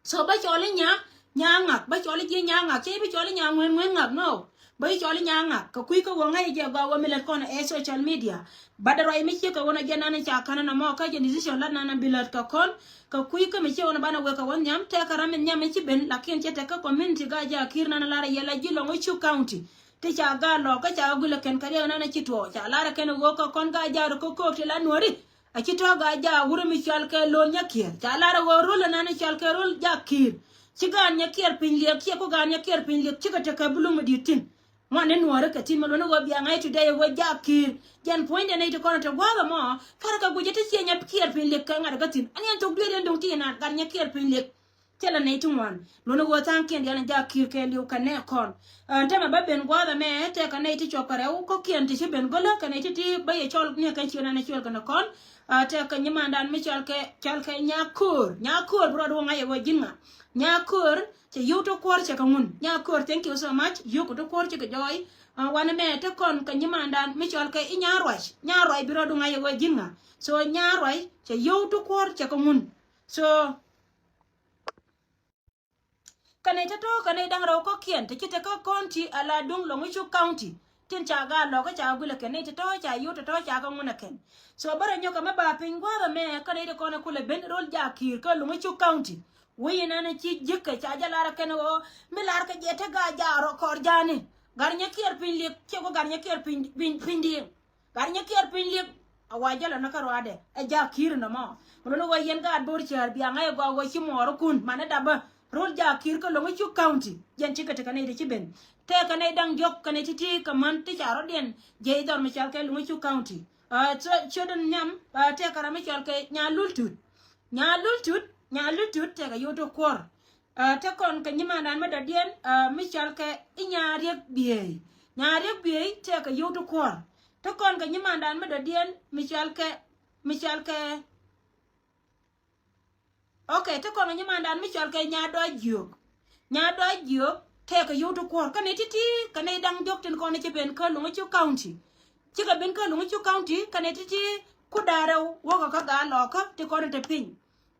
So bä cɔl i̱ nya, nya ŋak, bä cɔl i̱ ji̱ nya ŋak, cɛ i̱ bä cɔl i̱ nya ŋueen ŋueen ŋak, no. Bä i̱ cɔl i̱ nya ŋak, kɛ kui̱ kä wä ŋäc jɛ gɔaa wä mi lät kɔn ɛ social media. But ruac mi ciek kɛ wä nɔ jɛn nan i̱ ca ka̱n nɔ mɔ kä jɛ decision lat nan bi lät kɛ kɔn, kɛ kui̱ kä mi ciek wä nɔ banɛ wek kɛ wä nhiam, tɛk kɛ ram mi nhiam mi ci ben, lakin cɛ tɛk kä community ga ja ki̱i̱r nan lar yɛ la ji̱ lɔŋ i̱ cu county. Ti ca ga lɔk kä ca guilɛ kɛn kɛ riɛk nan i̱ ci tuɔɔk, ca lar kɛn i̱ ɣöö kä kɔn ga ja rɔ kä köök ti la nuɔ̱ri. A ci tɔ̱ gaa jaak wurɛ mi cɔal kɛ Lo̱l Nyakiɛɛr. Ca lar ɛ ɣöö rol ɛnan cɔal kɛ rol jaak ki̱i̱r. Ci gaan Nyakiɛɛr piny liɛk, ciɛ ku gaan Nyakiɛɛr piny liɛk, cikɛ tekɛ bi luŋ mi di̱i̱t thi̱n. Ŋuan ni nuɔɔri kɛ thi̱n mi luɔ̱n ɛ ɣöö bia ŋa̱c today ɛ ɣöö jaak ki̱i̱r. Jɛn puɔ̱nydɛ nɛy ti kɔn ɛ te gua̱a̱th ɛmɔ, kärɛ kɛ guic ɛ ti ciɛ Nyakiɛɛr piny liɛk kɛ ŋa̱t ɛ kä thi̱n. Ɛn yɛn thok dueeri ɛn duŋ ti ɛnan gat Nyakiɛɛr piny liɛk. Thilɛ nɛy ti ŋuan. Luɔ̱n ɣöö tha̱a̱ŋkiɛn diaal in jaak ki̱i̱r kɛɛliw kɛ nɛɛkɔn. Ɛn täämɛ bä ben gua̱a̱th ɛmɛ tɛkɛ nɛy ti cuɔp kɛ rɛw kɔ̱kiɛn ti ci ben go̱lä kɛ nɛy ti ti bä yɛ cɔl ni kɛn ciöt ɛn ɛ ciöl kɛn ɛ kɔn. Ɛ, tɛkɛ nyimandan mi cɔl kɛ, cɔl kɛ Nyako̱o̱r. Nyako̱o̱r bi rɔɔd wä ŋa̱c ɛ wä ji̱n ŋa. Nyako̱o̱r cɛ yio̱w ti kuɔ̱r cɛ kɛ ŋun. Nyako̱o̱r, thank you so much. Yio̱w kɛ ti kuɔ̱r cɛ kɛ jɔɔy. Ɛ, wanɛ mɛ te kɔn kɛ nyimandan mi cɔl kɛ i̱ Nyaruac. Nyaruac bi rɔɔd wä ŋa̱c ɛ wä ji̱n ŋa. So Nyaruac cɛ yio̱w ti kuɔ̱r cɛ kɛ ŋun. So Kɛ nɛy tɔ̱tɔ̱ kɛ nɛy da̱ŋ rɛw kɔ̱kiɛn ti ci te kä county ala duŋ Loŋi̱cuk County. Tin ca gaat lɔk kä ca guilɛ kɛn nɛy tɔ̱tɔ̱ ca yio̱w tɔ̱tɔ̱ ca kɛ ŋun ɛ kɛn. So bärɛ nyɔk kɛ mi ba piny gua̱a̱th ɛmɛ kä nɛy ti kɔn ɛ kulɛ ben rol jaak ki̱i̱r kä Loŋi̱cuk County. Wec inɛn ci ji̱kɛ ca jɛ lar ɛ kɛn ɣöö mi lar kɛ jɛ te gaat jaak rɔ kɔr ja̱a̱ni. Gat Nyakiɛɛr piny liɛk ciɛ ku gat Nyakiɛɛr piny, piny, piny di̱i̱ŋ. Gat Nyakiɛɛr piny liɛk a wa jälɛ ni kä ruaadɛ ɛ jaak ki̱i̱r nɔmɔ. Ŋun ni ɣöö yɛn gaat bo̱r cäär bia ŋa̱c ɛ gɔaa ɣöö ci muɔɔrikun mani dapä rol jaak ki̱i̱r kä Loŋi̱cuk County. Jɛn cikɛ tekɛ nɛy ti ci ben. Tëëkɛ nɛy da̱ŋ diɔ̱k kɛ nɛy ti̱ti̱ kɛ män ti ca rɔ̱diɛn jiɛc dhɔr mi cɔal kɛ Loŋi̱cuk County. Ɛ, ciötdun nhiam, ɛ, tëëkɛ ram mi cɔal kɛ Nyalultut. Nyalultut, Nyalultut tëëkɛ yio̱w ti kuɔ̱r. Ɛ, te kɔn kɛ nyimandan mi dɔ̱diɛn, ɛ, mi cɔal kɛ i̱ Nyariek Biey. Nyariek Biey tëëkɛ yio̱w ti kuɔ̱r. Te kɔn kɛ nyimandan mi dɔ̱diɛn mi cɔal kɛ, mi cɔal kɛ. Ok, te kɔn kɛ nyimandan mi cɔal kɛ Nyadɔac Jiök. Nyadɔac Jiök tëëkɛ yio̱w ti kuɔ̱r. Kä nɛy ti̱ti̱ kɛ nɛy da̱ŋ diɔ̱k tin kɔn ci ben kä Loŋi̱cuk County. Cikɛ ben kä Loŋi̱cuk County kɛ nɛy ti̱ti̱ ku da̱rɛ wäkɛ kä gaat lɔkä ti kɔn te piny.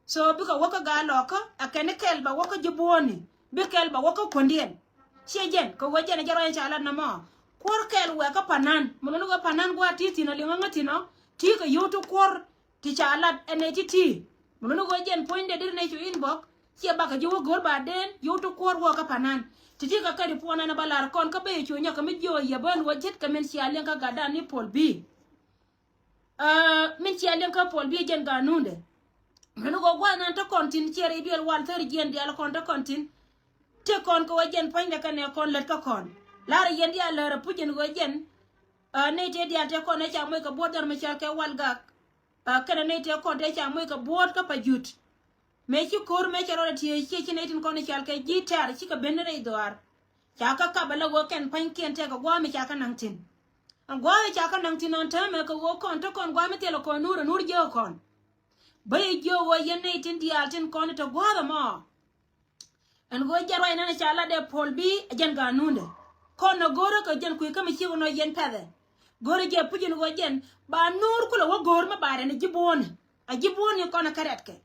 So bikɛ wäkä gaat lɔkä ɛ kɛn ni kɛl ba wäkä ji̱ buɔ̱ɔ̱ni, bi kɛl ba wäkä kuändiɛn. Ciɛ jɛn kɛ wee jɛn ɛ jɛ rɔy in ca lat nɔmɔ. Kuɔr kɛl wɛɛkä panan mi luni wee panan gua̱a̱ ti thi̱n ɔ liŋä ŋä thi̱n ɔ. Ti kɛ yio̱w ti kuɔr ti ca lat ɛn ɛ ti ti. Mi luni wee jɛn puɔ̱nydɛ dir nɛ cu inbox. Ciɛ bakɛ ji̱ wä go̱r ba den yio̱w ti kuɔr wɛɛkä panan. Ti ti kɛ kɛ ri puɔ̱n ɛn ɛ ba lar kɔn kä ben cu nyɔk kɛ mi jiö yɛ ben wä ji̱t kɛ min cia liŋ kä gatdan ni Pol Bi. Ɛ, min cia liŋ kä Pol Bi jɛn ganundɛ. Mɛn ɣöö gua̱a̱th nan te kɔn thi̱n ciɛ rɛy duël wal thäri jiɛn diaal kɔn te kɔn thi̱n. Te kɔn kɛ wä jɛn puɔ̱nydɛ kɛnɛ kɔn lät kä kɔn. La̱rä yɛn diaal lärä puc jɛn ɣöö jɛn. Ɛ, nɛy tëë diaal te kɔn ɛ ca moc kɛ buɔ̱ɔ̱t dhɔr mi cɔal kɛ Walgak. Ɛ, kɛnɛ nɛy tëë kɔn te ca moc kɛ buɔ̱ɔ̱t kä Pajut. Mëë ci ko̱r mëë cɛ rɔɔdɛ tiee ciɛ ci nɛy tin kɔn i̱ cɔal kɛ ji̱ tɛ̈r cikɛ ben ni rɛy dhɔaar. Ca kä kap ala ɣöö kɛn pa̱nykiɛn tɛkɛ gua̱a̱th mi ca kä naŋ thi̱n. Ɛn gua̱a̱th ca kä naŋ thi̱n ɔn täämɛ kɛ ɣöö kɔn te kɔn gua̱a̱th mi thilɛ kɔn nuur ɛ nuur jiääk kɔn. Bä yɛ jiök ɣöö yɛn nɛy tin diaal tin kɔn te gua̱a̱th ɛmɔ. Ɛn ɣöö jɛn ruac nɛn ca lat dee Pol Bi ɛ jɛn ganundɛ. Kɔn ɛ go̱o̱rä kɛ jɛn kui̱ kä mi ciek ɛn ɣöö yɛn pɛthɛ. Go̱o̱rä jɛ puc ɛn ɣöö jɛn ba nuur kulɛ wä go̱o̱r mi ba rɛn ɛ ji̱ buɔ̱ɔ̱ni. Ɛ ji̱ buɔ̱ɔ̱ni kɔn ɛ kɛ rɛtkɛ.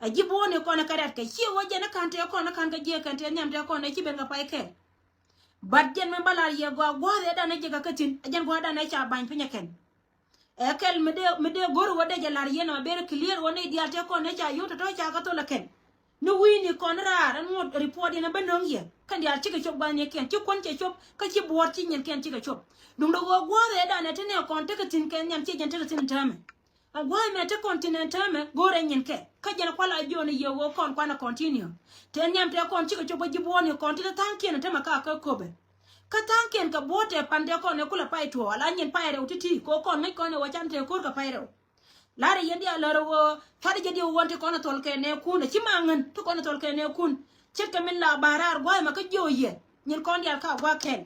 Ɛ ji̱ buɔ̱ɔ̱ni kɔn ɛ kɛ rɛtkɛ. Ciɛ ɣöö jɛn ɛ ka̱n tëë kɔn ɛ ka̱n kɛ jiɛ kɛn tëë nhiam tëë kɔn ɛ ci ben kɛ pay kɛ. But jɛn mɛn ba lar yɛ gɔaa gua̱a̱th ɛ dan ɛ jɛ kɛ kä thi̱n, ɛ jɛn gua̱a̱th dan ɛ ca ba̱ny piny ɛ kɛn. Ɛ kɛl mi dee, mi dee go̱r wä dee jɛ lar yɛn ɔ very clear wä nɛy diaal tëë kɔn ɛ ca yot tɔ̱tɔ̱ ca kä thol ɛ kɛn. Ni wi̱i̱ni kɔn raar ɛn ŋot report yɛn ɛ bä nöŋ yɛ kɛn diaal cikɛ cop gua̱thnikiɛn ci kuɔn cɛ cop kä ci buɔ̱ɔ̱r ci nyinkiɛn cikɛ cop. Duundɛ ɣöö gua̱a̱th ɛ dan ɛ te nɛ kɔn tekɛ thi̱n kɛ nhiam ci jɛn tekɛ thi̱n täämɛ. A gua̱a̱th mɛ te kɔn tin ɛn täämɛ go̱o̱rɛ nyin kɛ kä jɛn kual a jiɔn i̱ yɛ ɣöö kɔn kuanɛ continue. Te nhiam te kɔn cikɛ cop bä ji̱ buɔ̱ɔ̱ni kɔn tin tha̱a̱ŋkiɛn täämɛ ka kä köpɛ. Kä tha̱a̱ŋkiɛn kɛ buɔ̱ɔ̱t tɛ pan tɛ kɔn ɛ kulɛ pay tuɔɔk ala nyin pay rɛw ti̱ti̱ kɛ ɣöö kɔn ŋäc kɔn ɛ wä can tɛ ko̱r kɛ pay rɛw. Larɛ yɛn diaal lär ɣöö cuarɛ jɛ diɛ wä wän ti kɔn ɛ thɔl kɛ nɛɛkun ɛ ci ma ŋän ti kɔn ɛ thɔl kɛ nɛɛkun. Ce̱tkɛ min la ba̱a̱ raar gua̱a̱th mɛ kä jiö yɛ nyin kɔn diaal ka gua̱a̱th kɛl.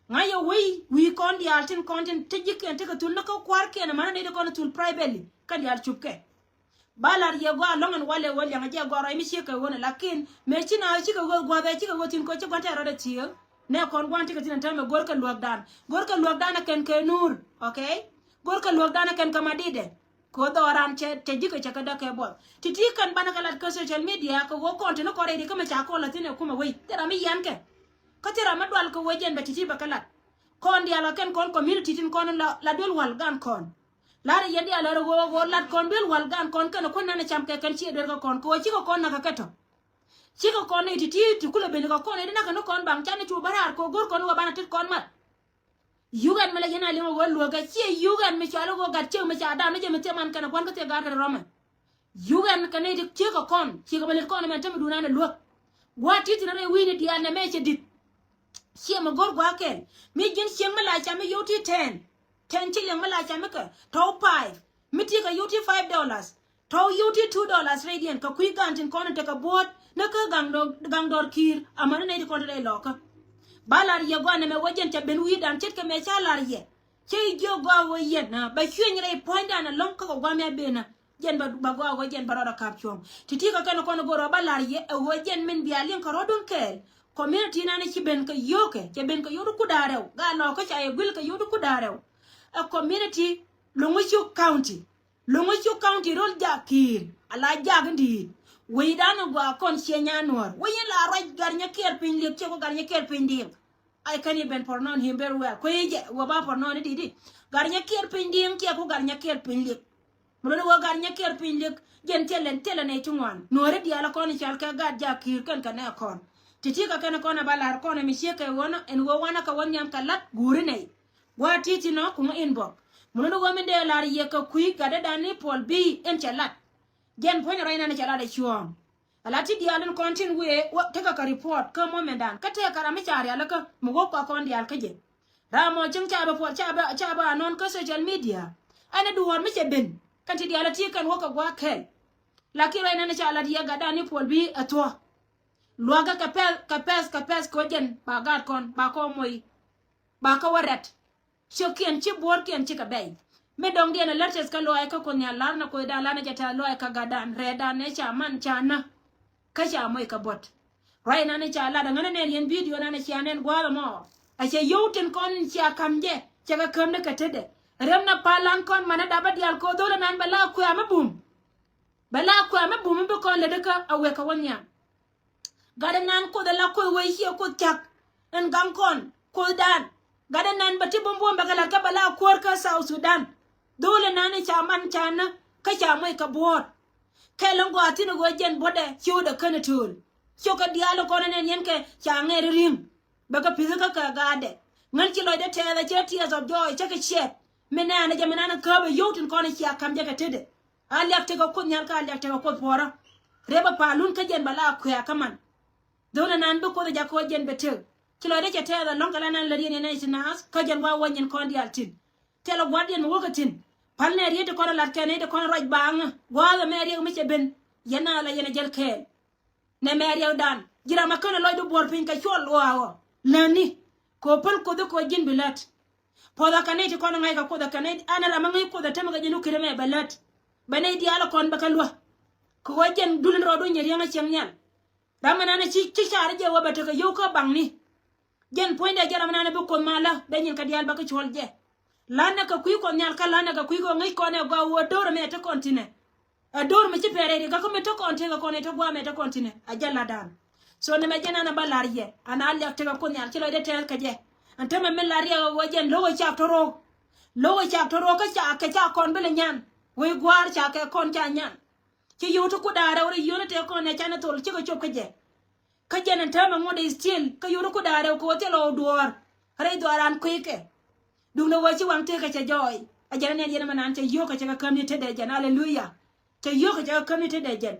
Ŋa̱c yɛ wei wi̱i̱ kɔn diaal tin kɔn tin te ji̱kiɛn tekɛ thul ni kä kua̱rkiɛn amäni nɛy ti kɔn thul privately kɛn diaal cupkɛ. Ba la̱r yɛ gɔaa lɔ̱ŋ ɛn walɛ ɣöö liɛŋɛ jɛ gɔaa rɔy mi ciek kɛ ɣöönɛ lakin mëë ci na cikɛ ɣöö gua̱a̱th ɛ cikɛ ɣöö thi̱n kɛ ci gua̱n tɛɛr rɔɔdɛ thi̱i̱. Nɛ kɔn gua̱n tekɛ thi̱n ɛn täämɛ go̱rkɛ luäkdan go̱rkɛ luäkdan ɛ kɛn kɛ nuur. Okay. Go̱rkɛ luäkdan ɛ kɛn kɛ madidɛ. Kɛ ɣöö dhɔran cɛ cɛ ji̱kɛ cɛ kɛ däk kɛ buɔth ti̱ti̱ kɛn banɛ kɛ lat kä social media kɛ ɣöö kɔn teni kɔn rɛy ri kä mɛ ca kɔn la thi̱n ɛ kumɛ wei thil ram mi yiankɛ. Kä thil ram mi dual kɛ wee jɛn bɛ ti̱ti̱ bɛ kɛ lat. Kɔn diaal kɛ kɛn kɔn community tin kɔn la la duel wal gan kɔn. Lar yɛn diaal lar ɣöö ɣöö lat kɔn duel wal gan kɔn kɛn kuän nan cam kɛ kɛn ciɛ duel kɛ kɔn kɛ ɣöö cikɛ kɔn nak kɛ kɛ tɔ. Cikɛ kɔn ni ti̱ti̱ ti kulɛ ben kɛ kɔn ni nak kɛ ni kɔn baŋ can ni cu bä raar kɛ ɣöö go̱r kɔn ɣöö banɛ tet kɔn mat. Yuk ɛn mi la yɛn a liŋ ɣöö luäk kɛ ciɛ yuk ɛn mi cɔal ɣöö gat ciek mi ca da̱a̱n ni jɛ mi thiɛ man kɛn ɛ buan kä thiɛ gaat kɛn rɔmɛ. Yuk ɛn kɛ nɛy ti ciek kɛ kɔn ciek kɛ bä lät kɔn ɛmɛn te mi duun an ɛ luäk. Gua̱a̱th ti thi̱n rɛy wi̱i̱ni diaal nɛ mɛ cɛ di̱t. Ciɛ mi go̱r gua̱a̱th kɛl mi ji̱n cieŋ mi la cam mi yio̱w ti ten. Ten ci liɛŋ mi la cam mi kɛ tɔ̱w five. Mi ti kɛ yio̱w ti five dollars. Tɔ̱w yio̱w ti two dollars rɛydiɛn kɛ kui̱ gan tin kɔn in tekɛ buɔ̱ɔ̱t ni kä gaŋ dɔr ki̱i̱r amäni nɛy ti kɔn ti rɛy lɔɔkä. Ba lar yɛ gua̱n ɛmɛ wä jɛn ca ben wi̱i̱dan ce̱tkɛ mɛ ca lar yɛ. Cä i̱ jiök gɔaa ɣöö yɛn bɛ cuëny rɛy puɔ̱nydan ɛlɔ̱ŋ kä kɛ gua̱a̱th mi a ben ɛ. Jɛn bɛ bɛ gɔaa ɣöö jɛn bɛ rɔɔdɛ ka̱p cuɔ̱ɔ̱ŋ ti̱ti̱ kɛ kɛn kɔn i̱ go̱r ɔ bä la̱r yɛ ɛ ɣöö jɛn min bia liŋ kɛ rɔ̱dun kɛɛl. Community nan i̱ ci ben kɛ yio̱o̱kɛ cɛ ben kɛ yio̱o̱du kudaarɛw gaa lɔɔkä ca yɛ guil kɛ yio̱o̱du kudaarɛw. Ɛ community Loŋi̱ Cuk County. Loŋi̱ Cuk County rol jak ki̱i̱r ala jak in di̱i̱t. Wecdan i̱ gɔaa kɔn ciɛ nyan nuɔ̱ɔ̱r wec in la ruac gat nyɛ kiɛɛr piny liek ciɛ ku gat nyɛ kiɛɛr piny di̱i̱t. I can even pronounce him very well. Kuecɛ wä ba pronounce ni di̱t i̱ gat nyɛ kiɛɛr piny di̱i̱ŋ kiɛ ku gat nyɛ kiɛɛr piny liek. Mi luni wä gat nyɛ kiɛɛr piny liek jɛn thilɛ thilɛ nɛy ti ŋuan nuɔ̱ɔ̱ri diaal kɔn i̱ cal kɛ gat jak ki̱i̱r kɛn kɛ nɛ kɔn. Ti̱ti̱ kɛ kɛn kɔn ɛ ba la̱r kɔn ɛ mi ciek kɛ ɣɔn ɛn ɣöö wanɛ kɛ wä nhiam kɛ la̱t guuri nɛy. Gua̱a̱th ti̱ti̱ nɔ kuŋä inbox. Mi luni wä min dee la̱r yɛ kɛ kui̱ gatdädan ni puɔl bi̱i̱ in cɛ la̱t. Jɛn puɔ̱ny rɔy nan cɛ lat ɛ cuɔ̱ɔ̱ŋ. Ala ti diaal in kɔn tin wëë wä tekɛ kɛ report kä moment dan kä tekɛ ram mi ca rialikä mi wä kua kɔn diaal kä jɛ. Ram mɔ cieŋ ca bɛ puɔl ca bɛ ca bɛ anɔn kä social media. Ɛn ɛ duɔ̱ɔ̱r mi cɛ ben kɛn ti diaal ɛ ti kɛn wä kɛ gua̱a̱th kɛl. Lakin rɔy nan ca lat yɛ gatdan ni puɔl bi ɛ thuɔ̱. Luakä kɛ pɛth kɛ pɛth kɛ pɛth kɛ jɛn ba gaat kɔn ba kɔ moc. Ba kä wä rɛt. Ciökiɛn ci buɔ̱ɔ̱rkiɛn cikɛ bɛy. Mi dɔ̱ŋdiɛn ɛ lät tɛth kä luaac kä Kuoth Nhial lar nɛ Kuothdan lar nɛ jɛ tɛth luaac kä gatdan rɛɛdan nɛ ca man ca nä. Kä ca moc kɛ buɔ̱t. Ruac nan ca lat aŋänä nɛn yɛn bidio nan cia nɛn gua̱a̱th ɛmɔ. A cɛ yio̱w tin kɔn cia ka̱m jɛ cɛ kɛ käm ni kɛ tetdɛ. Rem na pal lan kɔn manɛ dapä diaal koth dho̱l ɛnan bɛ la kuɛ amä bum. Bɛ la kuɛ amä bum mi bi kɔn lätdä kä a wek kɛ wä nhiam. Gat ɛnan Kuoth ɛ la Kuoth wee ciɛ Kuoth cak. Ɛn gaŋ kɔn Kuothdan. Gat ɛnan bɛ ti buɔ̱m buɔ̱m bɛ kɛ la̱t kä bɛ la kuäär kä South Sudan. Dho̱o̱l ɛnan ca man ca nä kä ca moc kɛ buɔ̱ɔ̱t. Kɛl in gɔaa thi̱n ɛ ɣöö jɛn buɔ̱tdɛ ciötdɛ känɛ tööl. Ciökɛ diaal in kɔn ɛnɛn yɛn kɛ ca ŋɛɛr ri̱ŋ. Bɛ kɛ pi̱th kä kɛ gaatdɛ. Ŋän ci lɔcdɛ tɛɛth ɛ cɛ tears of joy cä kɛ ciɛɛt. Min nɛɛnɛ jɛ min nan ɛ kääp ɛ yio̱w tin kɔn ɛ cia ka̱m jɛ kɛ tetdɛ. A liak tekɛ Kuoth Nhial kä a liak tekɛ Kuoth puɔ̱rä. Rep a pa̱a̱lun kä jɛn bɛ la kuɛ̈ɛ̈ kä man. Dho̱n ɛnan bi Kuoth ɛ jak kɛ wä jɛn bɛ tëk. Ci lɔcdä cɛ tɛɛth ɛlɔ̱ŋ kɛ la nan lät yɛn yɛn nɛy ti naath kä jɛn wa wä nyin kɔn diaal thi̱n. Thilɛ gua̱a̱thdiɛn mi wäkɛ thi̱n. Pal nɛ riet ti kɔn ɛ lat kɛn i̱ ti kɔn ɛ ruac baaŋä gua̱a̱th ɛmɛ riɛk mi cɛ ben. Yɛn na la yɛn ɛ jäl kɛɛl. Nɛ mɛ riɛkdan ji̱ ram a känɛ lɔcdu buɔ̱ɔ̱r piny kɛ cuɔl ɣɔaa ɣɔɔ. Lätni kɛ ɣöö päl Kuoth i̱ kɛ ɣöö ji̱n bi lät. Puɔth a kɛ nɛy ti kɔn ɛ ŋa̱c kɛ Kuoth ɛ kɛ nɛy an ram a ŋäc Kuoth ɛ tämɛ kɛ jɛn wä ki̱t ɛmɛ bɛ lät. Bɛ nɛy diaal ɛ kɔn bɛ kɛ luäk. Kɛ ɣöö jɛn dul in rɔɔdu nyɛ riäŋ ɛ cieŋ nhial. Ram ɛnan ɛ ci ci car jɛ wä bɛ tekɛ yio̱w kä baŋni. Jɛn puɔ̱nydɛ jɛ ram ɛnan ɛ bi Kuoth malä dee nyin kɛ diaal bɛ kɛ cuɔl jɛ. La̱t nɛ kɛ kui̱ Kuɔth Nhial kä la̱t nɛ kɛ kui̱ kɛ ŋäc kɔn ɛ gɔaa ɣöö do̱r ɛmɛ te kɔn tinɛ. Ɛ do̱r mi ci pɛr ɛ ri gakä mi te kɔn tekɛ kɔn ɛ te gua̱a̱ mɛ te kɔn tinɛ a jɛ la̱tdan. So nɛmɛ jɛn an a bä la̱r yɛ, an a liak tekɛ Kuoth Nhial ci lɔcdɛ tɛth kɛ jɛ. Ɛn täämɛ min la̱r yɛ ɣöö jɛn lo̱k ɛ cak tɔ̱rɔ̱. Lo̱k ɛ cak tɔ̱rɔ̱ kä ca kɛ ca kɔn bi lɛ nyan. Wec gua̱a̱r ca kɛ kɔn ca nyan. Ci yio̱w ti ku da̱a̱ rɛw rɛy yio̱w ni tëë kɔn ɛ canɛ thol cikɛ cop kä jɛ. Kä jɛn ɛn täämɛ ŋuɔ̱t ɛ still kä yio̱w ti ku da̱a̱ rɛw kɛ ɣöö thilɛ ɣöö duɔ̱ɔ̱r. Rɛy dhuaaran kui̱kɛ. Duundɛ wee ci waŋ tëëkɛ cɛ jɔɔy. A jɛn ɛ nɛn yɛn ɛmɛ naan cɛ yio̱w kɛ cɛ kɛ käm ni tetdɛ jɛn. Aleluya. Cɛ yio̱w kɛ cɛ kɛ käm ni tetdɛ jɛn.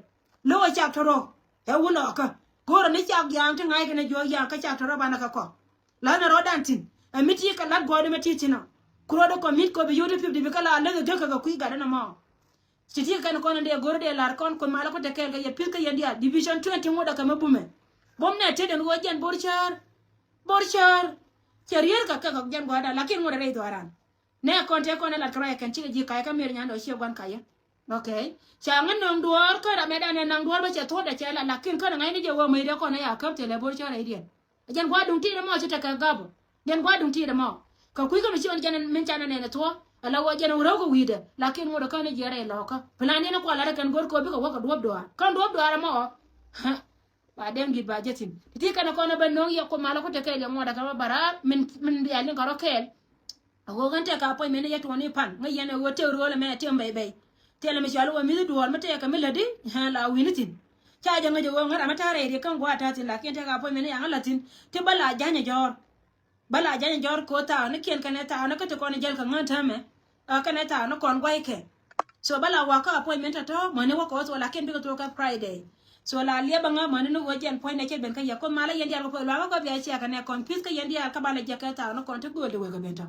Lo̱k ɛ cak tɔ̱rɔ̱. Ɛ wun ɔɔkä. Go̱o̱rä ni cak ya̱a̱ŋ ti ŋa̱ckɛ ni juɔ̱ɔ̱k ya̱a̱ŋ kä cak tɔ̱rɔ̱ banɛ kɛ kɔ. La̱t ni rɔ̱dan thi̱n. Ɛ mi ti kɛ la̱t guɔ̱ɔ̱r di mɛ ti thi̱n ɔ. Ku rɔ̱dɛ kɔ mi̱th kɔ bi yio̱w ti pi̱p di bi kɛ la läth ɛ gek kɛ kɛ kui̱ gatdä nɔmɔ. Ci ti kɛn kɔn in dee go̱r dee la̱r kɔn Kuoth malä ku te kɛɛl kɛ yɛ pi̱th kä yɛn diaal. Division twenty ŋuɔ̱t ɛ kɛ mi bumɛ. Bum nɛ tetdɛ ni ɣöö jɛn bo̱r cäär. Bo̱r cäär. Cɛ rier kɛ kɛ kɛ jɛn gua̱a̱rdan lakin ŋuɔ̱t ɛ rɛy dhuaaran. Nɛ kɔn tëë kɔn ɛ lat kɛ ruac ɛ kɛn cikɛ ji̱ kay kä mer nyan dɔ̱ ciɛ gua̱n kayä. Okay. Ca ŋä nöŋ duɔ̱ɔ̱r kä ram ɛ dan ɛ naŋ duɔ̱ɔ̱r bä cɛ thuɔ̱t ɛ cɛ la lakin kä nɛ ŋa̱cni jɛ wä mec dee kɔn ɛ ya käp thilɛ bo̱r cä rɛydiɛn. Ɛ jɛn gua̱a̱r duŋ ti̱i̱t ɛmɔ ci tekɛ gap. Jɛn gua̱a̱r duŋ ti̱i̱t ɛmɔ. Kɛ kui̱ kä mi ci ɣän jɛn min ca nɛ nɛn ɛ thuɔ̱k. Ɛ la wä jɛn ɛ wä rɛw kɛ wi̱i̱dɛ. Lakin ŋot ɛ kä ni jiɛ rɛy lɔkä. Plan yɛn ɛ kual lat ɛ kɛn go̱r kɛ wä bikɛ wä kɛ duɔ̱ɔ̱p duaar. Kä duɔ̱ɔ̱p duaar ɛmɔ ɔ. Ba dee ŋi̱i̱t ba jɛ thi̱n. Ti ti kɛn kɔn ɛ bä no̱o̱ŋ yɛ Kuoth malä ku te kɛɛl yɛ ŋuɔ̱t ɛ kɛ bä baraar min, min bia liŋ kɛ rɔ kɛɛl. A ɣöö ɣän tëëkɛ appointment ni yɛ tuɔɔni pan ŋäc yɛn ɛ ɣöö tëëk ro̱o̱l ɛmɛ ɛ tëë mbɛy bɛy. Thilɛ mi cɔal ɣöö mi̱th duɔ̱ɔ̱r mi tëëkɛ mi lätdi ɛ la wi̱ni thi̱n. Ca jɛ ŋäc ɛ ɣöö ŋära mi ta̱a̱ rɛy ri kä ŋua̱a̱ ta̱a̱ thi̱n lakin tëëkɛ appointment ni yaŋä la̱th thi̱n. Ti bä la ja̱ny ɛ jɔ̱ɔ̱r. Bä la ja̱ny jɔ̱ɔ̱r ko̱ thaaknikiɛn kɛnɛ thaakni kä ti kɔn jɛl kɛ ŋän täämɛ. Ɛ kɛnɛ thaakni kɔn gua̱ykɛ. So bä la wakä appointment tɔ̱tɔ̱ mäni wä kɛ wä thuɔk lakin bikɛ thuɔk kɛ Friday. So la liɛp bä ŋä mäni ni ɣöö jɛn puɔ̱nynɛ cɛ ben kä yɛ Kuoth malä yɛn diaal kɛ puɔ̱ny luakä kɛ bia ciɛ kɛnɛ kɔn pi̱th kä yɛn diaal kä ba la jɛ kɛ thaakni kɔn ti gööl di wek kɛ ben tɔ̱.